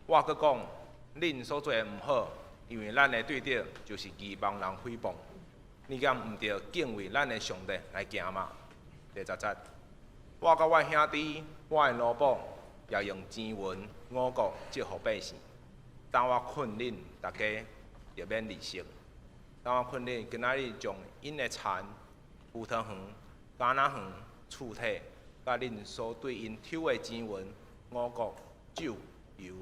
我閣講，恁所做的毋好，因為咱的對敵就是愚妄人毀謗。你敢毋著敬畏咱的上帝來行嗎？第十節，我佮我兄弟、我的奴僕，也用錢銀、五穀祝福百姓。當我勸恁逐家，著免利息。當我勸恁今仔日將𪜶的田、葡萄園、橄欖園、厝體，佮恁所對𪜶抽的錢銀、五穀、酒、油，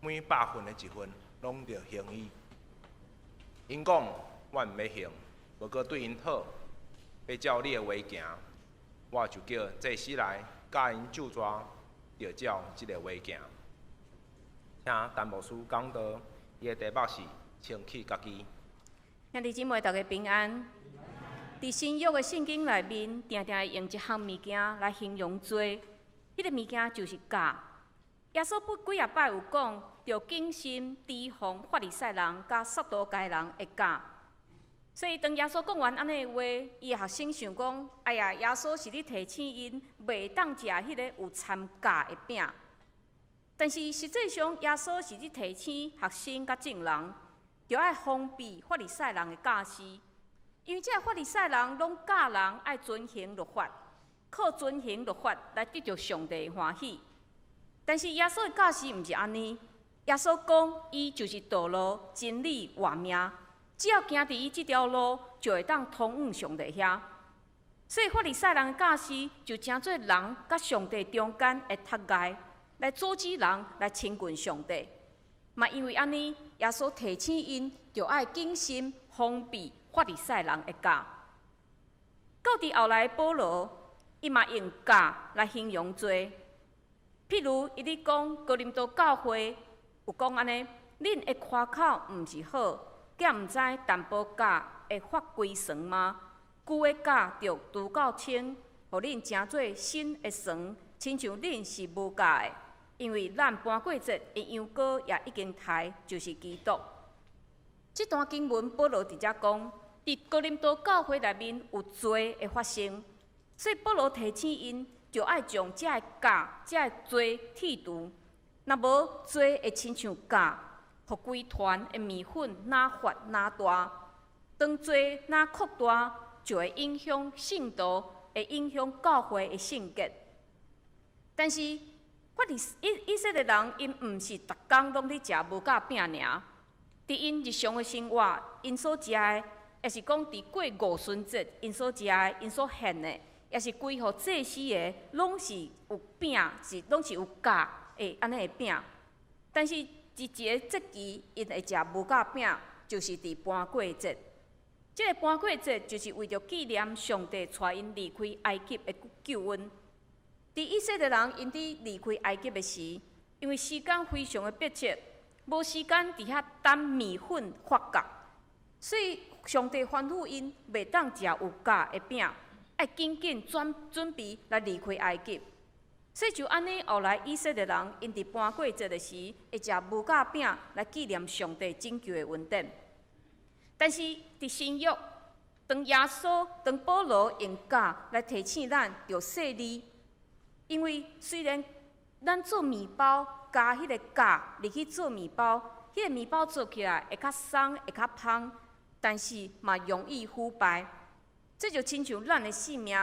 每百份的一份，攏著還伊。𪜶講，我毋欲還，無閣對𪜶討，欲照你的話行，我就叫祭司來教𪜶咒詛，著照這个話行。請陳牧師講道，伊的題目是清氣家己。兄弟姊妹，大家平安。佇新約的聖經內面，定定會用一項物件來形容罪，彼個物件就是酵。耶穌幾仔擺有講，著謹慎提防法利賽人佮撒都該人的酵。所以當耶穌講完按呢的話，伊的學生想講：哎呀，耶穌是咧提醒𪜶袂當食彼个有摻酵的餅。但是實際上，耶穌是咧提醒學生佮眾人，著愛防備法利賽人的教示，因為這个法利賽人攏教人愛遵行律法，靠遵行律法來得著上帝的歡喜。但是耶穌的教示毋是按呢，耶穌講，伊就是道路、真理、活命，只要行佇伊這條路，就會當通往上帝遐。所以法利賽人的教示就成做人佮上帝中間的窒礙，來阻止人來親近上帝。嘛因為按呢，耶穌提醒𪜶，著愛謹慎防備法利賽人的酵。到佇後來，保羅伊嘛用酵來形容罪。譬如，伊咧講哥林多教會有講按呢，恁的誇口毋是好，敢毋知淡薄酵會發規船嗎？舊的酵著除到清，予恁成做新的船，親像恁是無酵的。因為咱盤過節的羊羔也已經刣，就是基督。這段經文保羅佇遮講，佇哥林多教會內面有罪會發生，所以保羅提醒𪜶，就愛將這个酵、這个罪剔除。若無罪會親像酵，予規團的麵粉若發若大。當罪若擴大，就會影響信徒，會影響教會的聖潔。但是，法利以色列人，𪜶毋是逐工攏咧食無酵餅爾。佇𪜶日常的生活，𪜶所食的，抑是講佇過五旬節，𪜶所食的、𪜶所獻的，抑是歸予祭司的，攏是有餅，是攏是有酵的按呢的餅。但是，佇一个節期，𪜶會食無酵餅，就是佇盤過節。這个盤過節就是為著紀念上帝帶𪜶離開埃及的救恩。佇以色列人𪜶佇離開埃及的時，因為時間非常的迫切，無時間佇遐等麵粉發酵，所以上帝吩咐𪜶袂當食有酵的餅，愛緊緊準備來離開埃及。所以就按呢，後來以色列人𪜶佇盤過節的時，會食無酵餅來紀念上帝拯救的恩典。但是佇新約，當耶穌、當保羅用酵來提醒咱著細膩，因為雖然咱做麵包加彼个酵入去做麵包，彼个麵包做起來會較鬆、會較芳，但是嘛容易腐敗。這就親像咱的性命，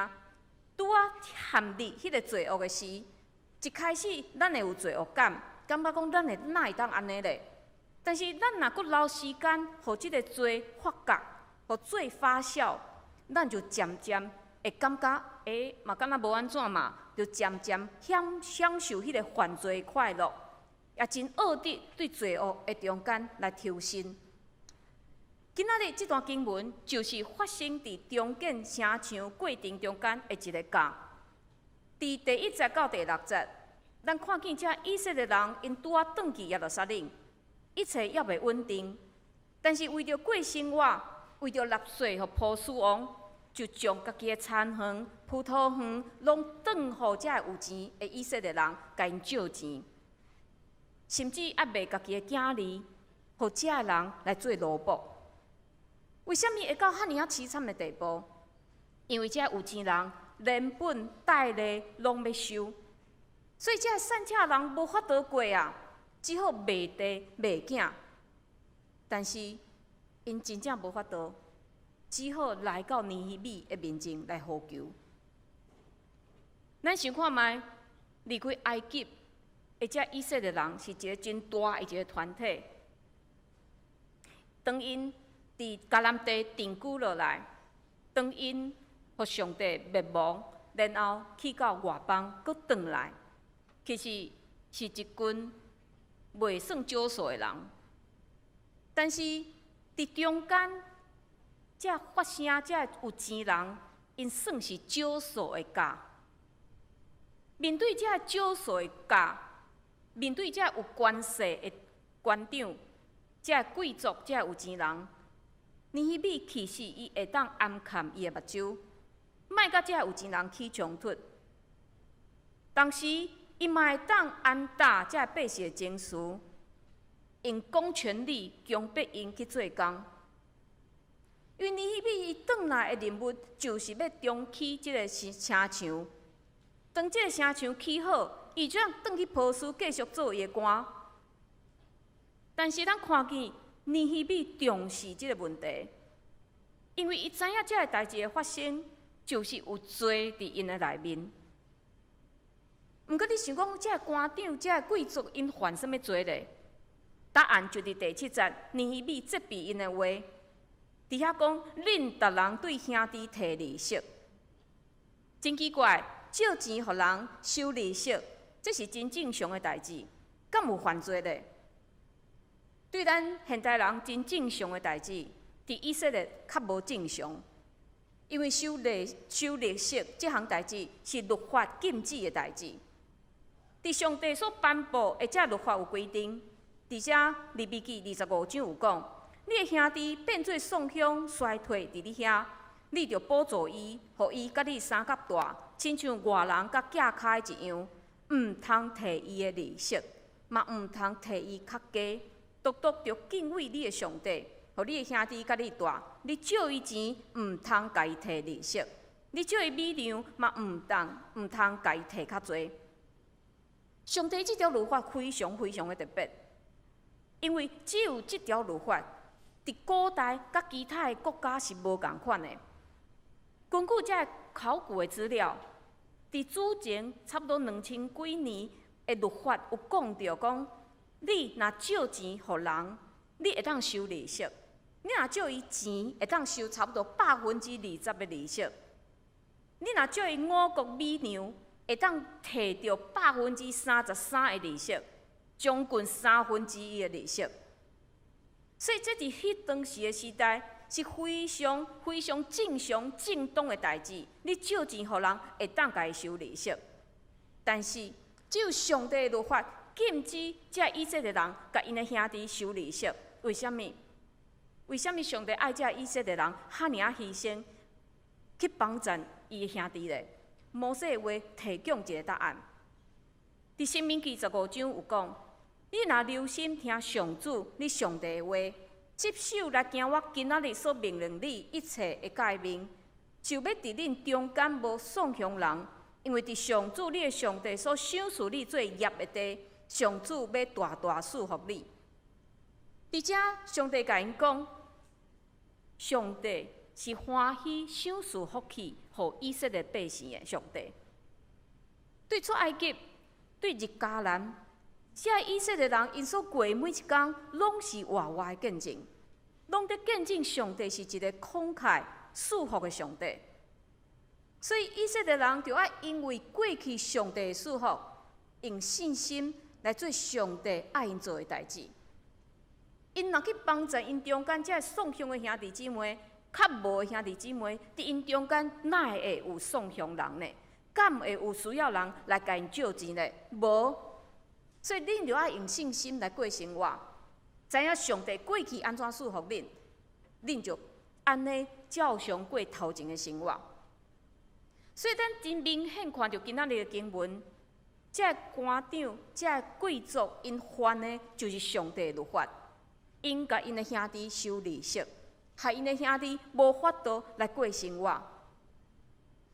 拄仔陷入彼个罪惡的時，一開始咱會有罪惡感，感覺講咱會哪會當按呢咧？但是咱若閣留時間，予這个罪發酵，予罪發酵，咱就漸漸會感覺，欸，嘛敢若無按怎嘛，就漸漸享受彼个犯罪的快樂，也真惡得對罪惡的中間來投身。今仔日這段經文就是發生佇重建城牆過程中間的一个酵。佇第一節到第六節，咱看見這以色列人𪜶拄仔轉去耶路撒冷，一切猶未穩定。但是為著過生活，為著納稅予波斯王，就將家己的田園、葡萄園攏轉予這个有錢的以色列人，共𪜶借錢，甚至愛賣家己的囝兒，予這个人來做奴僕。為啥物會到遐爾仔淒慘的地步？因為這有錢人連本帶利攏欲收，所以這个散赤人無法度過啊！只好賣地賣囝。但是𪜶真正無法度，只好來到尼希米的面前來呼求。咱想看覓，離開埃及的這以色列人是一个真大的一个團體。當𪜶佇迦南地定居落來，當𪜶予上帝滅亡，然後去到外邦，閣轉來，其實是一群袂算少數的人。但是佇中間，這發聲這有錢人，𪜶算是少數的家。面對這少數的家，面對這有權勢的官長，這貴族，這有錢人，尼希米其實伊會當掩崁伊的目睭，莫佮這有錢人起衝突。同時，伊嘛會當安搭這百姓的情緒，用公權力強迫𪜶去做工。因為尼希米伊轉來的任務就是欲重起這个城牆。當這个城牆起好，伊就轉去波斯繼續做伊的官。但是咱看見尼希米重視這个問題，因為伊知影這个代誌的發生，就是有罪佇𪜶的內面。毋過你想講，這个官長、這个貴族，𪜶犯啥物罪咧？答案就佇第七節，尼希米責備𪜶的話，佇遐講，恁逐人對兄弟提利息，真奇怪，借錢予人收利息，這是真正常的代誌，敢有犯罪咧？對咱現代人真正常的代誌，佇以色列較無正常，因為收利息這項代誌是律法禁止的代誌。佇上帝所頒布的這律法有規定，佇遮利未記25章有講，你的兄弟變做喪鄉衰退佇你遐，你著補助伊，予伊佮你相佮大，親像外人佮寄跤一樣，毋通提伊的利息，嘛毋通提伊較低，獨獨著敬畏你的上帝，予你的兄弟佮你大，你借伊錢，毋通共伊提利息；你借伊米糧，嘛毋通共伊提較濟。上帝這條律法非常非常的特別，因為只有這條律法，佇古代佮其他的國家是無仝款的。根據這个考古的資料，佇主前差不多2000幾年的律法有講著講，你若借錢予人，你會當收利息；你若借伊錢，會當收差不多20%的利息；你若借伊五穀米糧，會當提著33%的利息，將近三分之一的利息。所以，這佇彼當時的時代是非常非常正常、正當的代誌。你借錢予人，會當共伊收利息，但是只有上帝的律法禁止這以色列人共𪜶的兄弟收利息。為啥物？為啥物上帝愛這以色列人遐爾仔犧牲去幫贊伊的兄弟咧？摩西的話提供一个答案。佇申命記15章有講：你若留心聽上主你上帝的話，執守來行我今仔日所命令你一切的誡命，就欲佇恁中間無喪鄉人，因為佇上主你的上帝所賞賜你做業的地，上主欲大大賜福你。佇遮，上帝共𪜶講，上帝是歡喜賞賜福氣予以色列百姓的上帝。對出埃及，對入迦南，這以色列人𪜶所過的每一工，攏是活活的見證，攏佇見證上帝是一个慷慨賜福的上帝。所以以色列人就愛因為過去上帝的賜福，用信心來做上帝愛𪜶做的代誌。𪜶若去幫助𪜶中間這喪鄉的兄弟姊妹，較無的兄弟姊妹，佇𪜶中間哪會有喪鄉人呢？敢會有需要人來共𪜶借錢呢？無。所以恁著愛用信心來過生活，知影上帝過去按怎賜福恁，恁就按呢照常過頭前的生活。所以咱真明顯看著今仔日的經文，這个官長、這个貴族，𪜶犯的就是上帝的律法，𪜶共𪜶的兄弟收利息，害𪜶的兄弟無法度來過生活。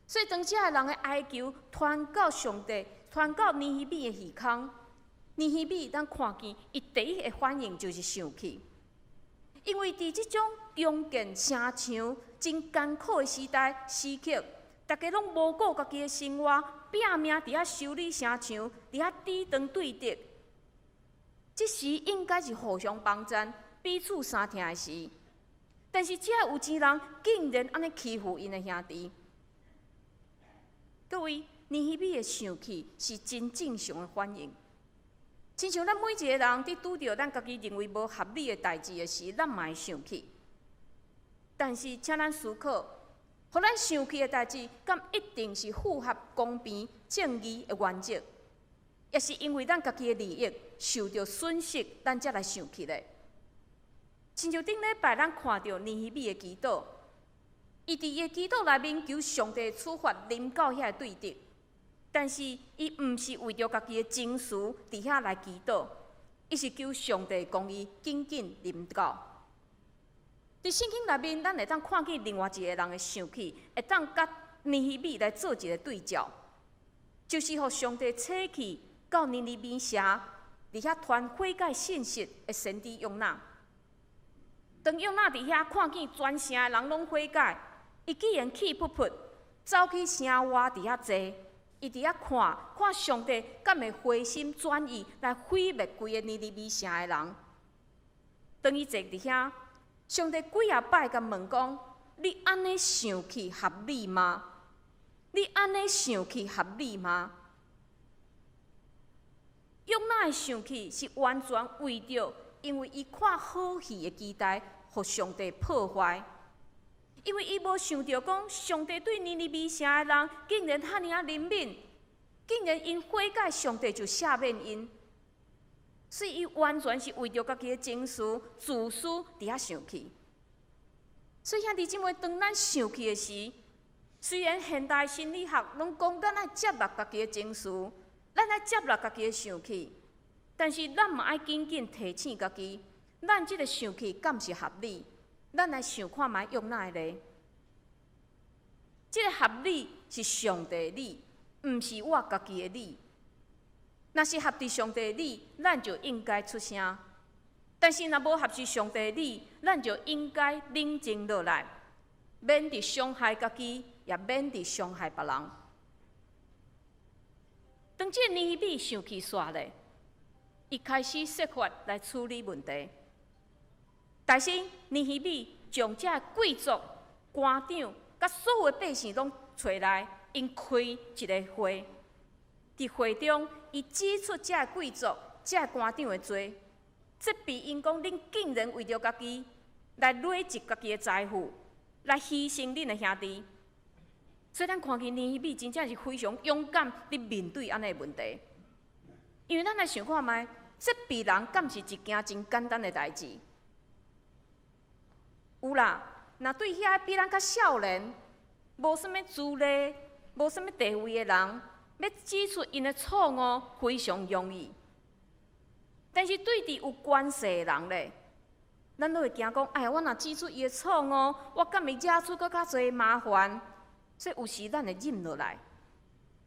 所以當這个人的哀求傳到上帝，傳到尼希米的耳空。尼希米，咱看見伊第一个反應就是生氣，因為佇這種重建城牆真艱苦的時代時刻，大家攏無顧家己的生活，拼命佇遐修理城牆，佇遐抵擋對敵。這時應該是互相幫贊、彼此相疼的時，但是這有錢人竟然按呢欺負𪜶的兄弟。各位，尼希米的生氣是真正常的反應。親像咱每一個人佇拄著咱家己認為無合理的代誌的時，咱嘛會生氣。但是，請咱思考，予咱生氣的代誌，敢一定是符合公平正義的原則，抑是因為咱家己的利益受著損失，咱才來生氣咧？親像頂禮拜咱看著尼希米的祈禱，伊佇伊的祈禱內面求上帝處罰臨到遐个對敵。但是，伊毋是為著家己的情緒佇遐來祈禱，伊是求上帝公義緊緊臨到。佇聖經內面，咱會當看見另外一個人的生氣，會當佮尼希米來做一個對照，就是予上帝差去到尼尼微城，佇遐傳悔改信息的先知約拿。當約拿佇遐看見全城的人攏悔改，伊竟然氣噗噗，走去城外佇遐坐。伊佇遐看，看上帝敢會回心轉意來毀滅規个尼尼微城的人。當伊坐佇遐，上帝幾仔擺共問講：你按呢生氣合理嗎？你按呢生氣合理嗎？約拿的生氣是完全為著，因為伊看好戲的期待，予上帝破壞。因為伊無想著講，上帝對尼尼微城的人竟然遐爾仔憐憫，竟然𪜶悔改，上帝就赦免𪜶。所以伊完全是為著家己的情緒、自私佇遐生氣。所以兄弟姊妹，當咱生氣的時，雖然現代心理學攏講咱愛接納家己的情緒，咱愛接納家己的生氣，但是咱嘛愛緊緊提醒家己，咱這个生氣敢是合理？咱來想看覓約拿的咧？這个合理是上帝的理，毋是我家己的理。若是合佇上帝的理，咱就應該出聲；但是若無合佇上帝的理，咱就應該冷靜落來，免得傷害家己，也免得傷害別人。當這個尼希米生氣煞咧，伊開始設法來處理問題。大先，尼希米將這貴族、官長、佮所有的百姓攏揣來，𪜶開一个會。佇會中，伊指出這貴族、這官長的罪，責備𪜶講：恁竟然為著家己來累積家己的財富，來犧牲恁的兄弟。所以咱看見尼希米真正是非常勇敢佇面對按呢的問題。因為咱來想看覓，責備人敢是一件真簡單的代誌？有啦，若對遐比咱較少年、無啥物資歷、無啥物地位的人，欲指出𪜶的錯誤，非常容易。但是對佇有權勢的人咧，咱攏會驚講：哎呀，我若指出伊的錯誤，我敢會惹出閣較濟麻煩？所以有時咱會忍落來，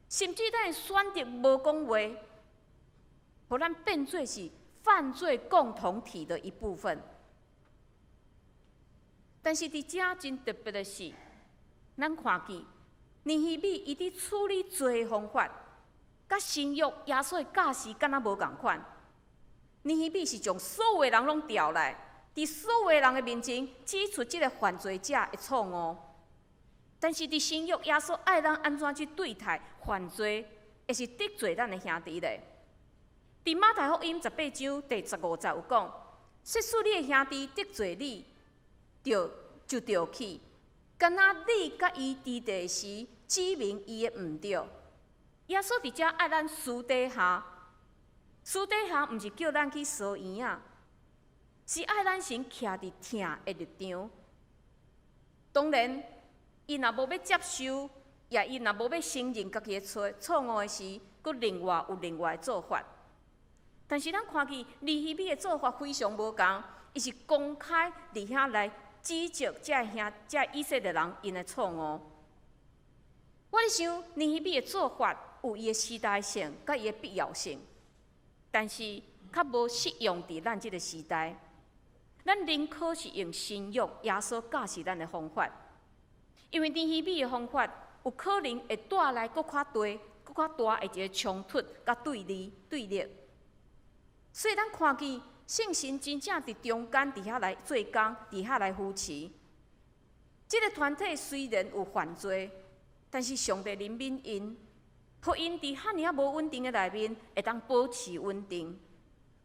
甚至咱會選擇無講話，予咱變做是犯罪共同體的一部分。但是佇遮真特別的是，咱看見尼希米伊佇處理罪的方法，佮新約耶穌的教示敢若無仝款。尼希米是將所有的人攏調來，佇所有的人的面前指出這个犯罪者的錯誤。但是佇新約耶穌愛咱按怎去對待犯罪，抑是得罪咱的兄弟咧？佇馬太福音18章第15節有講：設使你的兄弟得罪你，就著去，敢若你佮伊佇佇時，指明伊的毋對。耶穌佇遮愛咱私底下，私底下毋是叫咱去踅院仔，是愛咱先徛佇疼的立場。當然，伊若無欲接受，也伊若無欲承認家己的錯錯誤的時，閣另外有另外的做法。但是咱看見尼希米的做法非常無仝，伊是公開佇遐來指責這兄這以色列人𪜶的錯誤。我咧想，尼希米的做法有伊的時代性，佮伊的必要性。但是較無適用佇咱這个時代。咱寧可是用新約耶穌教示咱的方法，因為尼希米的方法有可能會帶來閣較大、閣較大的一个衝突佮對立、對立。所以咱看見聖神真正佇中間佇遐來做工，佇遐來扶持。這个團體雖然有犯罪，但是上帝憐憫𪜶，予𪜶佇遐爾仔無穩定的內面，會當保持穩定，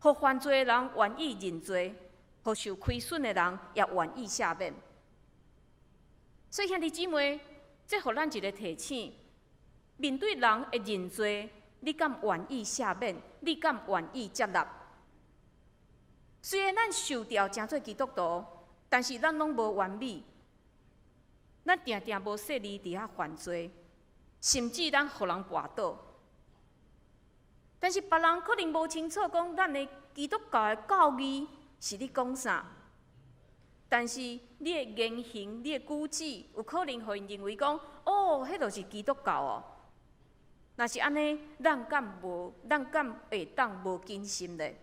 予犯罪的人願意認罪，予受虧損的人也願意赦免。所以兄弟姊妹，這予咱一个提醒：面對人的認罪，你敢願意赦免？你敢願意接納？雖然咱受召成做基督徒，但是咱攏無完美，咱定定無細膩佇遐犯罪，甚至咱予人跋倒。但是別人可能無清楚講咱的基督教的教義是咧講啥，但是你的言行、你的舉止，有可能予𪜶認為講，哦，彼就是基督教哦。若是按呢，咱敢無？咱敢會當無謹慎咧？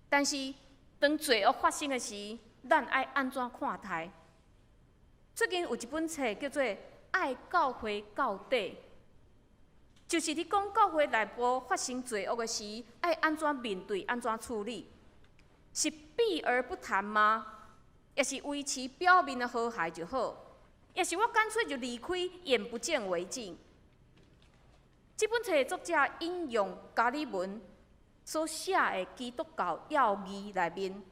但是當罪惡發生的時，咱愛按怎看待？最近有一本冊叫做《愛教會到底》，就是咧講教會內部發生罪惡的時，愛按怎面對、按怎處理？是避而不談嗎？抑是維持表面的和諧就好？抑是我乾脆就離開，眼不見為淨？這本冊的作者引用加爾文所寫的基督教要義內面，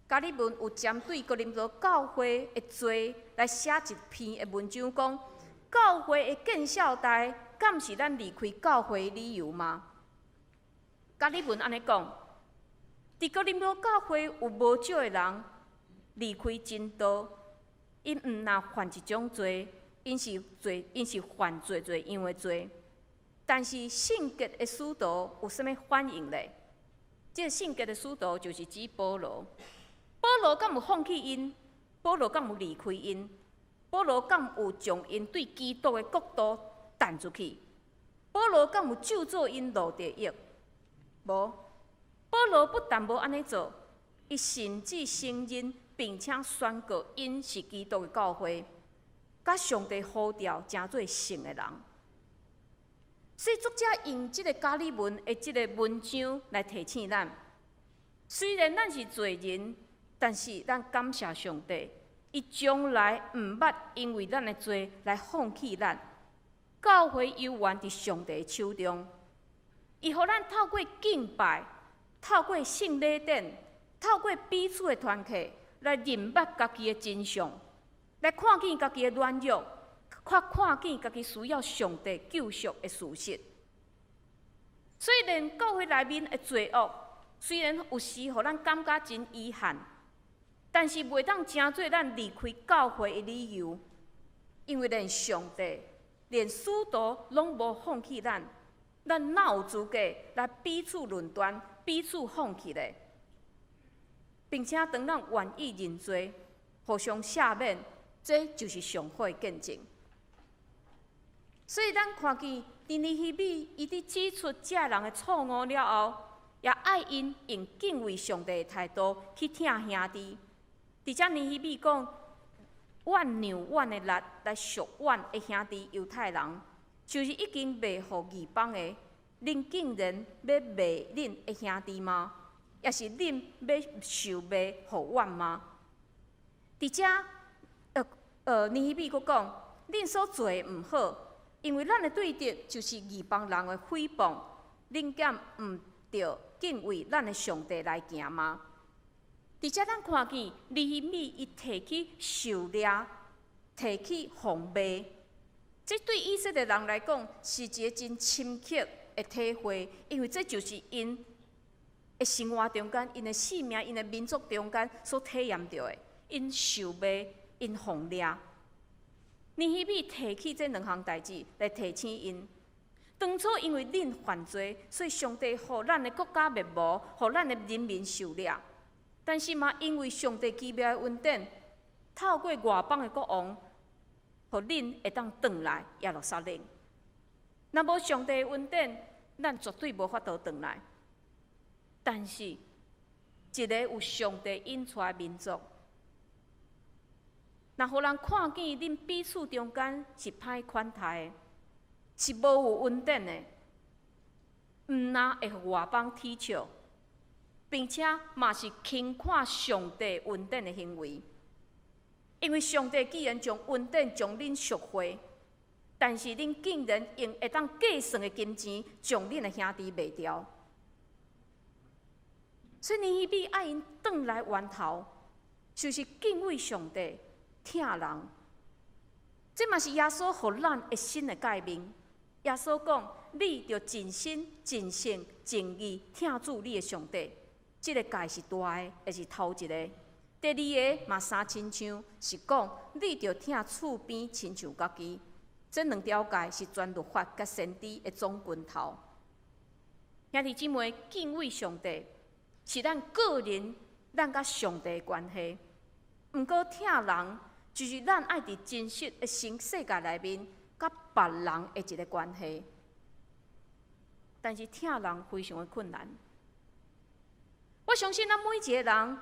加爾文有針對哥林多教會的罪來寫一篇的文章，講教會的見笑代，敢是咱離開教會的理由嗎？加爾文按呢講，佇哥林多教會有無少的人離開真道，𪜶毋若犯一種罪，𪜶是犯濟濟樣的罪。但是聖潔的使徒有啥物反應咧？這个聖潔的使徒就是指保羅。保羅敢有放棄𪜶？保羅敢有離開𪜶？保羅敢有將𪜶對基督的國度彈出去？保羅敢有咒詛𪜶落地獄？無。保羅不但無按呢做，伊甚至承認並且宣告𪜶是基督的教會，佮上帝呼召成做聖的人。所以作者用這个加爾文的這个文章來提醒咱：雖然咱是罪人，但是咱感謝上帝，伊從來毋捌因為咱的罪來放棄咱。教會猶原佇上帝的手中，伊予咱透過敬拜、透過聖禮典、透過彼此的團契，來認捌家己的真相，來看見家己的軟弱，較看見家己需要上帝救贖的事實。雖然教會內面的罪惡，雖然有時予咱感覺真遺憾，但是袂當成做咱離開教會的理由，因為連上帝、連使徒攏無放棄咱，咱哪有資格來彼此論斷、彼此放棄咧？並且當咱願意認罪、互相赦免，這就是上好的見證。所以咱看見尼希米伊佇指出這人的錯誤了後，也愛𪜶用敬畏上帝的態度去疼兄弟。佇遮尼希米講，阮讓阮的力來贖阮的兄弟猶太人，就是已經賣予異邦的，恁竟然欲賣恁的兄弟嗎？抑是恁欲受賣予阮嗎？佇遮，尼希米閣講，恁所做的毋好，因為咱的對敵就是異邦人的誹謗，恁敢毋著敬畏咱的上帝來行嗎？佇遮咱看見尼希米伊提起受掠，提起予賣，這對以色列人來講是一个真深刻的體會，因為這就是𪜶的生活中間、𪜶的性命、𪜶的民族中間所體驗著的，𪜶受賣，𪜶予掠。尼希米提起這兩項代誌來提醒𪜶，當初因為恁犯罪，所以上帝予咱的國家滅亡，予咱的人民受掠。但是嘛，因為上帝奇妙的恩典，透過外邦的國王，予恁會當轉來耶路撒冷。若無上帝的恩典，咱絕對無法度轉來。但是一个有上帝引出來民族。若予人看見恁彼此中間是歹款待的，是無有恩典的，毋但會予外邦恥笑，並且嘛是輕看上帝恩典的行為。因為上帝既然將恩典將恁贖回，但是恁竟然用會當計算的金錢將恁的兄弟賣掉，所以尼希米愛𪜶轉來源頭，就是敬畏上帝、疼人。這嘛是耶穌予咱的新的誡命。耶穌講：你著盡心、盡性、盡意疼主你的上帝。這个誡是大的，也是頭一个。第二个嘛相親像，是講你著疼厝邊親像家己。這兩條誡是全律法佮先知的總根頭。兄弟姊妹，敬畏上帝是咱個人咱佮上帝的關係。毋過疼人，就是咱愛佇真實的新世界內面，佮別人的一个關係。但是疼人非常的困難。我相信咱每一个人，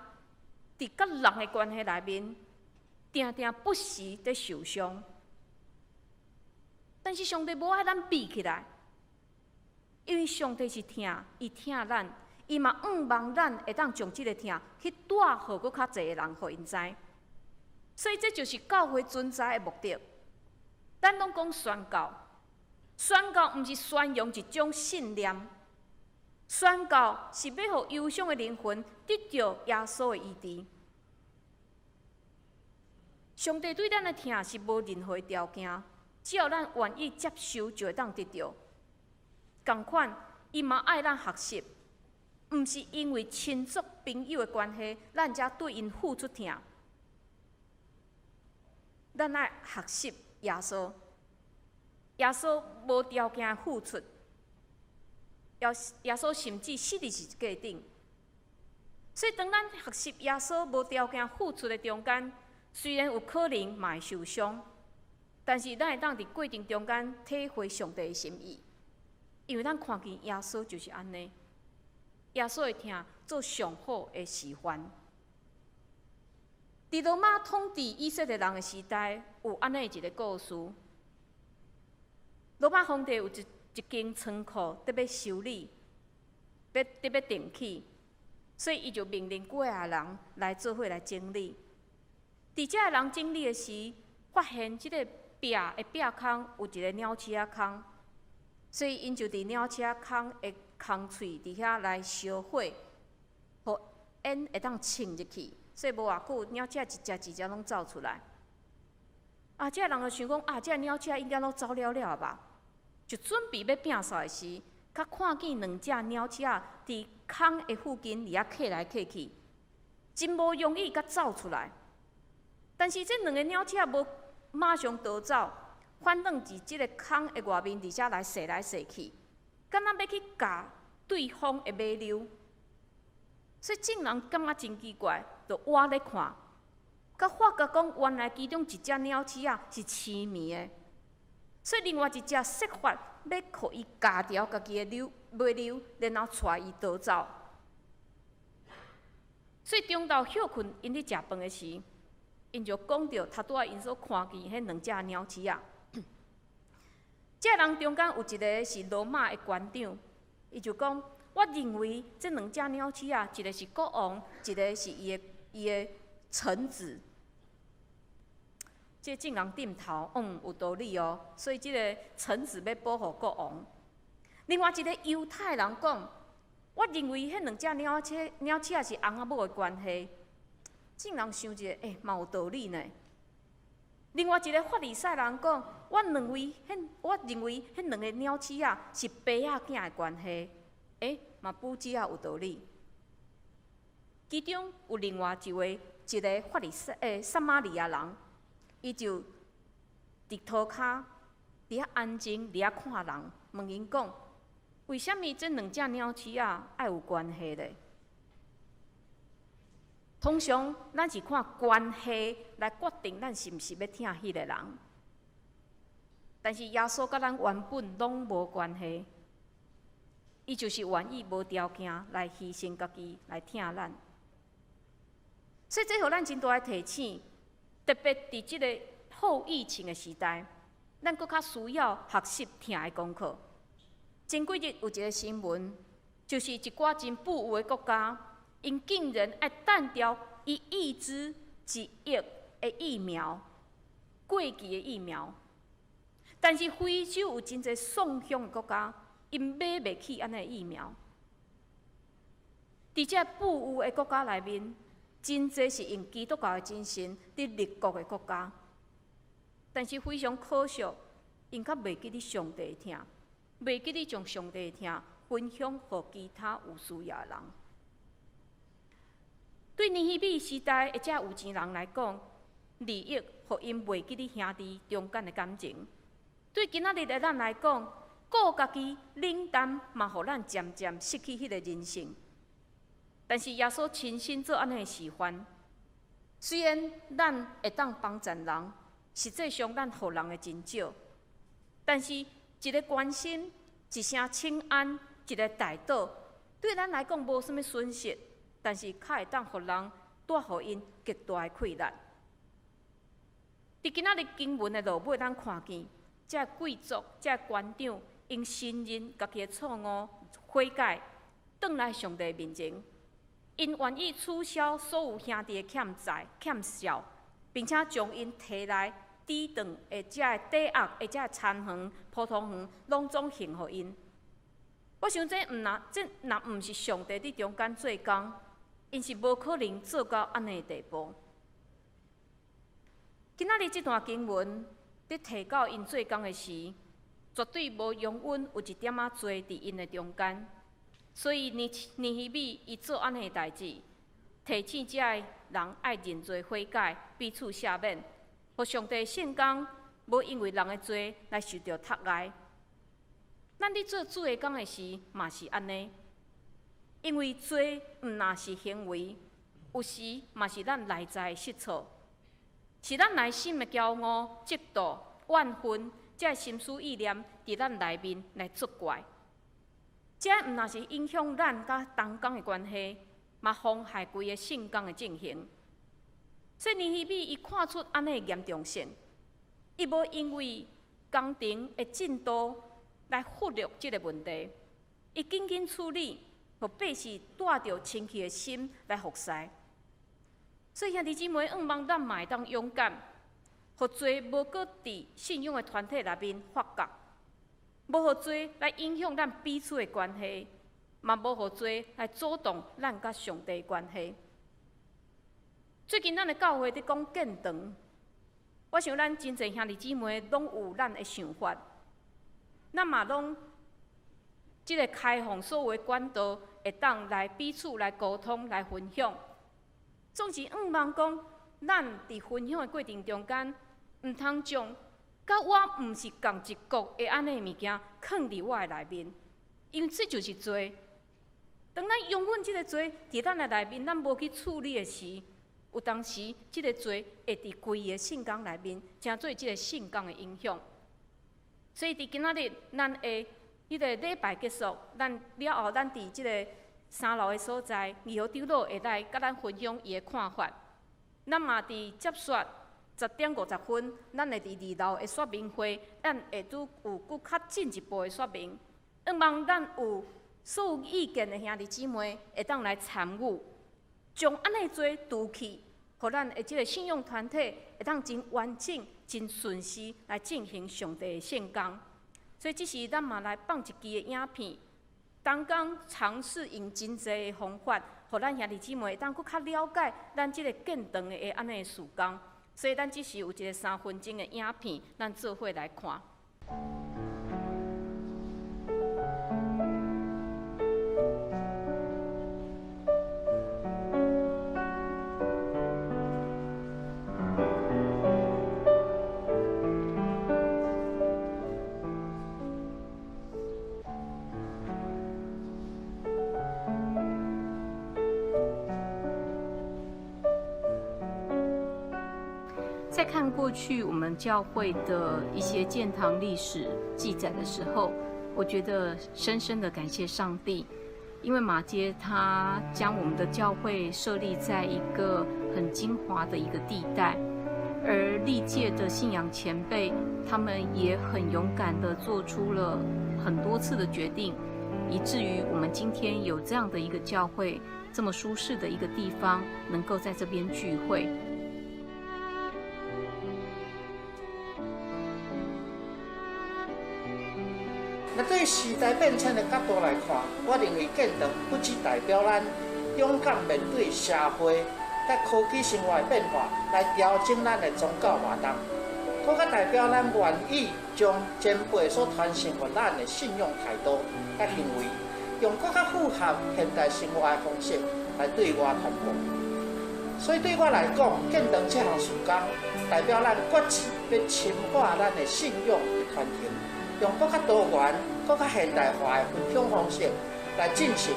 佇佮人的關係內面，定定不時佇受傷。但是上帝無愛咱閉起來，因為上帝是疼，伊疼咱，伊嘛向望咱會當將這个疼去帶予閣較濟的人，予𪜶知。所以這就是教會存在的目的。咱攏講宣教，宣教毋是宣揚一種信念，宣教是欲予憂傷的靈魂得著耶穌的醫治。上帝對咱的疼是無任何條件，只要咱願意接受，就會當得著。仝款，伊嘛愛咱學習，毋是因為親族朋友的關係，咱才對𪜶付出疼。咱愛學習耶穌，耶穌無條件付出，耶穌甚至死佇十字架頂。所以當咱學習耶穌無條件付出的中間，雖然有可能嘛會受傷，但是咱會當佇過程中間體會上帝的心意，因為咱看見耶穌就是按呢，耶穌的疼做上好的示範。佇羅馬統治以色列人的時代，有按呢一个故事。羅馬皇帝有一間倉庫得欲修理，得欲重起，所以伊就命令幾仔个人來做伙來整理。佇這个人整理的時，發現這个壁的壁空有一个鳥鼠仔空，所以𪜶就佇鳥鼠仔空的空喙佇遐來燒火，予煙會當衝入去。所以無偌久，鳥鼠仔一隻一隻攏走出來。啊，這个人就想講，啊，這个鳥鼠仔應該攏走了了吧？就準備欲摒掃的時，才看見兩隻鳥鼠仔佇空的附近佇遐瞌來瞌去，真無容易閣走出來。但是這兩个鳥鼠仔無馬上逃走，反轉佇這个空的外面佇遮來踅來踅去，敢若欲去咬對方的尾溜。所以眾人感覺真奇怪，就倚咧看，才發覺講原來其中一隻鳥鼠仔是癡迷的，所以另外一隻設法欲予伊咬著家己的溜尾溜，然後帶伊逃走。所以中晝歇睏，𪜶咧食飯的時，𪜶就講著頭拄仔𪜶所看見彼兩隻鳥鼠仔。這人中間有一个是羅馬的官長，伊就講：我認為這兩隻鳥鼠仔，一个是國王，一个是伊的臣子。這眾人點頭，嗯，有道理哦。所以這个臣子欲保護國王。另外一个猶太人講：我認為彼兩隻鳥鼠仔是翁仔某的關係。眾人想一下，欸，嘛有道理呢。另外一个法利賽人講：我認為彼兩个鳥鼠仔是爸仔囝的關係。欸，嘛補這仔有道理。其中有另外一位，一个法利賽撒瑪利亞人，伊就佇塗跤，佇遐安靜，佇遐看人，問𪜶講：為啥物這兩隻鳥鼠仔愛有關係咧？通常咱是看關係來決定咱是毋是欲疼彼个人，但是耶穌佮咱原本攏無關係。伊就是願意無條件來犧牲家己來疼咱。所以這予咱真大的提醒，特別佇這个後疫情的時代，咱閣較需要學習疼的功課。前幾日有一个新聞，就是一寡真富有的國家，𪜶竟然愛擲掉1億支1億的疫苗，過期的疫苗。但是非洲有真濟喪鄉的國家，𪜶買袂起按呢疫苗。佇這富有的國家內面，真濟是用基督教的精神佇立國的國家，但是非常可惜，𪜶較袂記得上帝的疼，袂記得將上帝的疼分享予其他有需要的人。對尼希米時代的這有錢人來講，利益予𪜶袂記得兄弟中間的感情；對今仔日的咱來講，顧家己冷淡嘛，予咱漸漸失去彼个人性。但是耶穌親身做按呢的示範，雖然咱會當幫助人，實際上咱予人的真少，但是一个關心、一聲請安、一个代禱，對咱來講無啥物損失，但是較會當予人帶予𪜶極大的快樂。佇今仔日經文的落尾，咱看見這貴族、這官長，𪜶承認家己的錯誤，悔改，轉來上帝面前。𪜶願意取消所有兄弟的欠債、欠數，並且將𪜶提來抵償的這个抵押的這个田園、葡萄園，攏總還予𪜶。我想這毋若這若毋是上帝佇中間做工，𪜶是無可能做到按呢的地步。今仔日這段經文佇提到𪜶做工的時，絕對無容允有一點仔罪佇𪜶的中間。所以尼希米伊做按呢的代誌，提醒這个人愛認罪悔改，彼此赦免，予上帝聖工無因為人的罪來受著窒礙。咱佇做主的工的時，嘛是按呢，因為罪毋若是行為，有時嘛是咱內在的失措，是咱內心的驕傲、嫉妒、怨恨，這个心思意念佇咱內面來作怪。這毋若是影響咱佮同工的關係，嘛妨害規个聖工的進行。所以尼希米伊看出按呢的嚴重性，伊無因為工程的進度來忽略這个問題，伊緊緊處理，予百姓帶著清氣的心來服侍。所以兄弟姊妹，向望咱嘛會當勇敢，予罪無閣佇信仰的團體內面發覺。無予罪來影響咱彼此的關係，嘛無予罪來阻擋咱佮上帝的關係。最近咱的教會佇講建堂，我想咱真濟兄弟姊妹攏有咱的想法，咱嘛攏這个開放所有的管道，會當來彼此來溝通、來分享。總是向望講，咱佇分享的過程中間，毋通將佮我毋是仝一國的按呢物件，囥佇我的內面，因為這就是罪。當咱容忍這个罪佇咱的內面，咱無去處理的時，有當時這个罪會佇規个聖工內面，成做這个聖工的影響。所以佇今仔日，咱的彼个禮拜結束，咱了後，咱佇這个三樓的所在，二號長老會來佮咱分享伊的看法。咱嘛佇接續10點50分，咱會佇二樓的說明會，咱會拄有閣較進一步的說明。向望咱有所有意見的兄弟姊妹會當來參與，將按呢罪除去，予咱的這个信仰團體會當真完整、真順時來進行上帝的聖工。所以，這時咱嘛來放一支的影片，同工嘗試用真濟的方法，予咱兄弟姊妹會當閣較了解咱這个建堂的按呢事工。所以，咱這時有一个3分鐘的影片，咱做伙來看。在看過去我們教會的一些建堂歷史記載的時候，我覺得深深的感謝上帝，因為馬偕他將我們的教會設立在一個很精華的一個地帶，而歷屆的信仰前輩，他們也很勇敢的做出了很多次的決定，以至於我們今天有這樣的一個教會，這麼舒適的一個地方，能夠在這邊聚會。那對時代變遷的角度來看，我認為建堂不只代表咱勇敢面對社會佮科技生活的變化，來調整咱的宗教活動，閣較代表咱願意將前輩所傳承予咱的信仰態度佮行為，用閣較符合現代生活的方式來對外傳播。所以對我來講，建堂這項事工，代表咱決志欲深化咱的信仰的傳承。用閣較多元、閣較現代化的分享方式來進行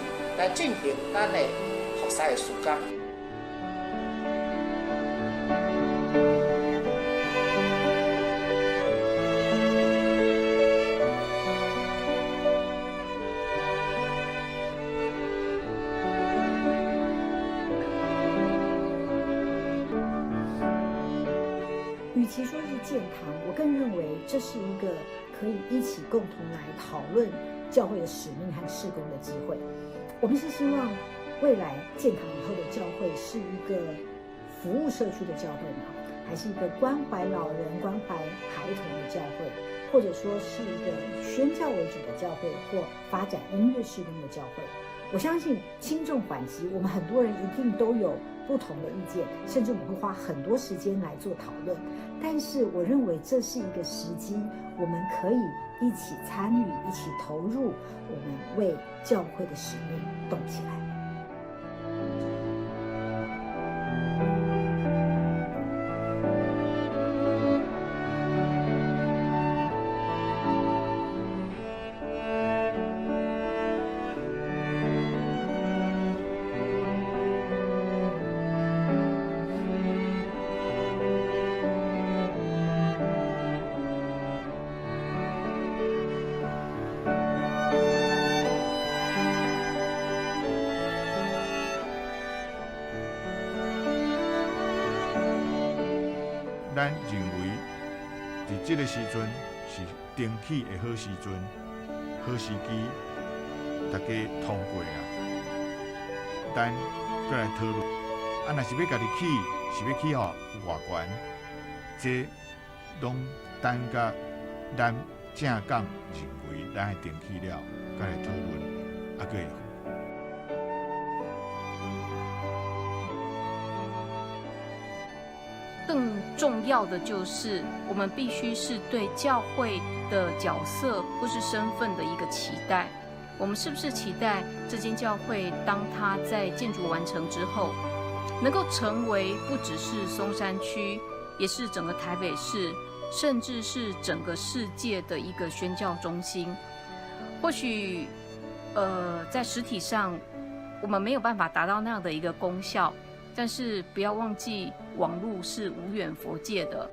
咱的服事的事工。與其說是建堂，我更認為這是一個可以一起共同來討論教會的使命和事工的機會。我們是希望未來建堂以後的教會是一個服務社區的教會嗎？還是一個關懷老人、關懷孩童的教會，或者說是一個宣教為主的教會，或發展音樂事工的教會？我相信輕重緩急，我們很多人一定都有不同的意見，甚至我們會花很多時間來做討論。但是我認為這是一個時機，我們可以一起參與，一起投入，我們為教會的使命動起來。咱認為，佇這个時陣是重啟的好時陣、好時機，大家通過啊，咱閣來討論。啊，若是欲家己起，是欲起予偌懸，這攏等甲咱正港認為咱愛重啟了，閣來討論，啊，閣會。更重要的就是，我們必須是對教會的角色或是身份的一個期待。我們是不是期待這間教會，當它在建築完成之後，能夠成為不只是松山區，也是整個台北市，甚至是整個世界的一個宣教中心？或許，在實體上，我們沒有辦法達到那樣的一個功效。但是不要忘記，網路是無遠弗屆的。